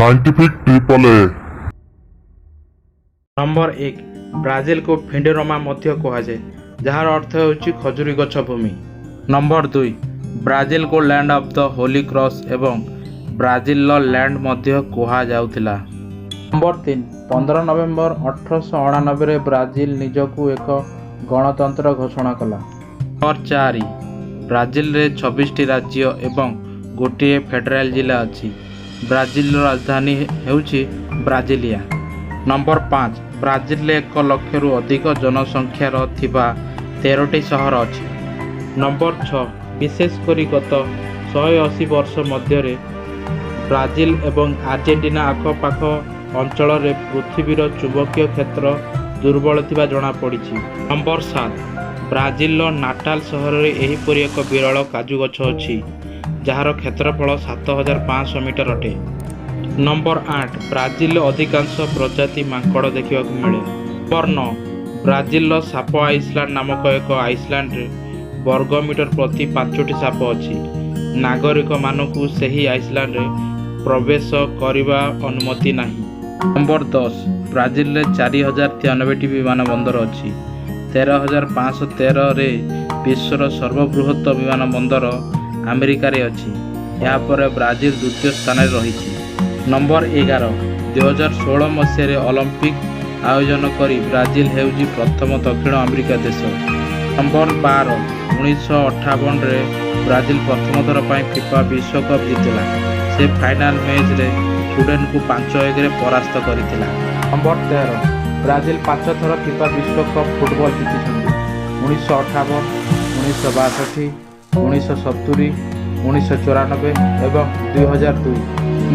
Scientific triple A. Number 1, ବ୍ରାଜିଲକୁ ଫିଣ୍ଡେରୋମା ମଧ୍ୟ କୁହାଯାଏ, ଯାହାର ଅର୍ଥ ହେଉଛି ଖଜୁରୀ ଗଛ ଭୂମି। ନମ୍ବର 2, ବ୍ରାଜିଲକୁ Land of the Holy Cross ଏବଂ ବ୍ରାଜିଲର ଲ୍ୟାଣ୍ଡ ମଧ୍ୟ କୁହାଯାଉଥିଲା। ନମ୍ବର 3, 15 ନଭେମ୍ବର 1889ରେ ବ୍ରାଜିଲ ନିଜକୁ ଏକ ଗଣତନ୍ତ୍ର ଘୋଷଣା କଲା। ନମ୍ବର 4, ବ୍ରାଜିଲରେ 26ଟି ରାଜ୍ୟ ଏବଂ ଗୋଟିଏ ଫେଡେରାଲ ଜିଲ୍ଲା ଅଛି। ବ୍ରାଜିଲର ରାଜଧାନୀ ହେଉଛି ବ୍ରାଜିଲିଆ। ନମ୍ବର 5, ବ୍ରାଜିଲରେ 1 ଲକ୍ଷରୁ ଅଧିକ ଜନସଂଖ୍ୟାର ଥିବା 13ଟି ସହର ଅଛି। ନମ୍ବର 6, ବିଶେଷ କରି ଗତ 180 ବର୍ଷ ମଧ୍ୟରେ ବ୍ରାଜିଲ ଏବଂ ଆର୍ଜେଣ୍ଟିନା ଆଖପାଖ ଅଞ୍ଚଳରେ ପୃଥିବୀର ଚୁମ୍ବକୀୟ କ୍ଷେତ୍ର ଦୁର୍ବଳ ଥିବା ଜଣାପଡ଼ିଛି। ନମ୍ବର 7, ବ୍ରାଜିଲର ନାଟାଲ ସହରରେ ଏହିପରି ଏକ ବିରଳ କାଜୁ ଗଛ ଅଛି, ଯାହାର କ୍ଷେତ୍ରଫଳ 7500 ମିଟର ଅଟେ। ନମ୍ବର 8, ବ୍ରାଜିଲରେ ଅଧିକାଂଶ ପ୍ରଜାତି ମାଙ୍କଡ଼ ଦେଖିବାକୁ ମିଳେ। ନମ୍ବର 9, ବ୍ରାଜିଲର ସାପ ଆଇଲ୍ୟାଣ୍ଡ ନାମକ ଏକ ଆଇଲ୍ୟାଣ୍ଡରେ ବର୍ଗ ମିଟର ପ୍ରତି ପାଞ୍ଚଟି ସାପ ଅଛି। ନାଗରିକମାନଙ୍କୁ ସେହି ଆଇଲ୍ୟାଣ୍ଡରେ ପ୍ରବେଶ କରିବା ଅନୁମତି ନାହିଁ। ନମ୍ବର 10, ବ୍ରାଜିଲରେ 4093ଟି ବିମାନ ବନ୍ଦର ଅଛି। 13,513ରେ ବିଶ୍ୱର ସର୍ବବୃହତ ବିମାନ ବନ୍ଦର ଆମେରିକାରେ ଅଛି। ଏହାପରେ ବ୍ରାଜିଲ ଦ୍ୱିତୀୟ ସ୍ଥାନରେ ରହିଛି। ନମ୍ବର 11, 2016 ମସିହାରେ ଅଲିମ୍ପିକ୍ ଆୟୋଜନ କରି ବ୍ରାଜିଲ ହେଉଛି ପ୍ରଥମ ଦକ୍ଷିଣ ଆମେରିକା ଦେଶ। ନମ୍ବର 12, 1958ରେ ବ୍ରାଜିଲ ପ୍ରଥମ ଥର ପାଇଁ ଫିଫା ବିଶ୍ୱକପ୍ ଜିତିଲା। ସେ ଫାଇନାଲ ମ୍ୟାଚ୍ରେ ସ୍ୱିଡେନକୁ 5-1ରେ ପରାସ୍ତ କରିଥିଲା। ନମ୍ବର 13, ବ୍ରାଜିଲ ପାଞ୍ଚ ଥର ଫିଫା ବିଶ୍ୱକପ୍ ଫୁଟବଲ ଜିତିଛନ୍ତି: 1958, 1962, 1970, 1994 ଏବଂ 2002।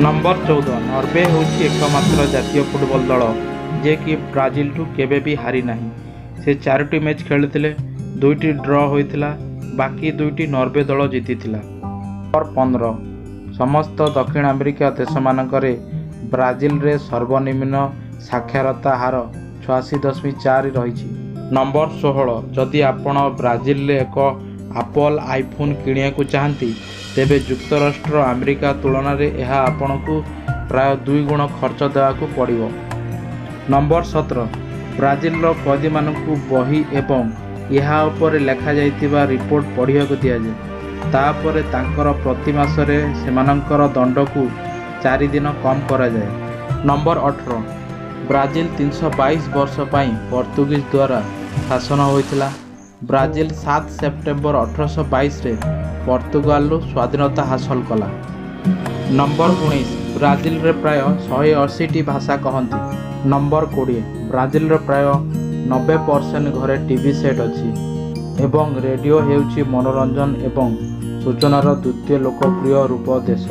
ନମ୍ବର 14, ନରୱେ ହେଉଛି ଏକମାତ୍ର ଜାତୀୟ ଫୁଟବଲ ଦଳ, ଯିଏକି ବ୍ରାଜିଲଠୁ କେବେ ବି ହାରିନାହିଁ। ସେ ଚାରୋଟି ମ୍ୟାଚ୍ ଖେଳିଥିଲେ, ଦୁଇଟି ଡ୍ର ହୋଇଥିଲା, ବାକି ଦୁଇଟି ନରୱେ ଦଳ ଜିତିଥିଲା। ନମ୍ବର 15, ସମସ୍ତ ଦକ୍ଷିଣ ଆମେରିକା ଦେଶମାନଙ୍କରେ ବ୍ରାଜିଲରେ ସର୍ବନିମ୍ନ ସାକ୍ଷରତା ହାର 86.4 ରହିଛି। ନମ୍ବର 16, ଯଦି ଆପଣ ବ୍ରାଜିଲରେ ଏକ ଆପଲ୍ ଆଇଫୋନ୍ କିଣିବାକୁ ଚାହାନ୍ତି, ତେବେ ଯୁକ୍ତରାଷ୍ଟ୍ର ଆମେରିକା ତୁଳନାରେ ଏହା ଆପଣଙ୍କୁ ପ୍ରାୟ ଦୁଇ ଗୁଣ ଖର୍ଚ୍ଚ ଦେବାକୁ ପଡ଼ିବ। ନମ୍ବର 17, ବ୍ରାଜିଲର କଏଦୀମାନଙ୍କୁ ବହି ଏବଂ ଏହା ଉପରେ ଲେଖାଯାଇଥିବା ରିପୋର୍ଟ ପଢ଼ିବାକୁ ଦିଆଯାଏ। ତାପରେ ତାଙ୍କର ପ୍ରତି ମାସରେ ସେମାନଙ୍କର ଦଣ୍ଡକୁ 4 ଦିନ କମ୍ କରାଯାଏ। ନମ୍ବର 18, ବ୍ରାଜିଲ 322 ବର୍ଷ ପାଇଁ ପର୍ତ୍ତୁଗୀଜ ଦ୍ୱାରା ଶାସନ ହୋଇଥିଲା। ବ୍ରାଜିଲ 7 ସେପ୍ଟେମ୍ବର 1822ରେ ପର୍ତ୍ତୁଗାଲରୁ ସ୍ୱାଧୀନତା ହାସଲ କଲା। ନମ୍ବର 19, ବ୍ରାଜିଲରେ ପ୍ରାୟ 180ଟି ଭାଷା କହନ୍ତି। ନମ୍ବର 20, ବ୍ରାଜିଲର ପ୍ରାୟ 90% ଘରେ ଟିଭି ସେଟ୍ ଅଛି ଏବଂ ରେଡ଼ିଓ ହେଉଛି ମନୋରଞ୍ଜନ ଏବଂ ସୂଚନାର ଦ୍ୱିତୀୟ ଲୋକପ୍ରିୟ ରୂପ ଦେଶ।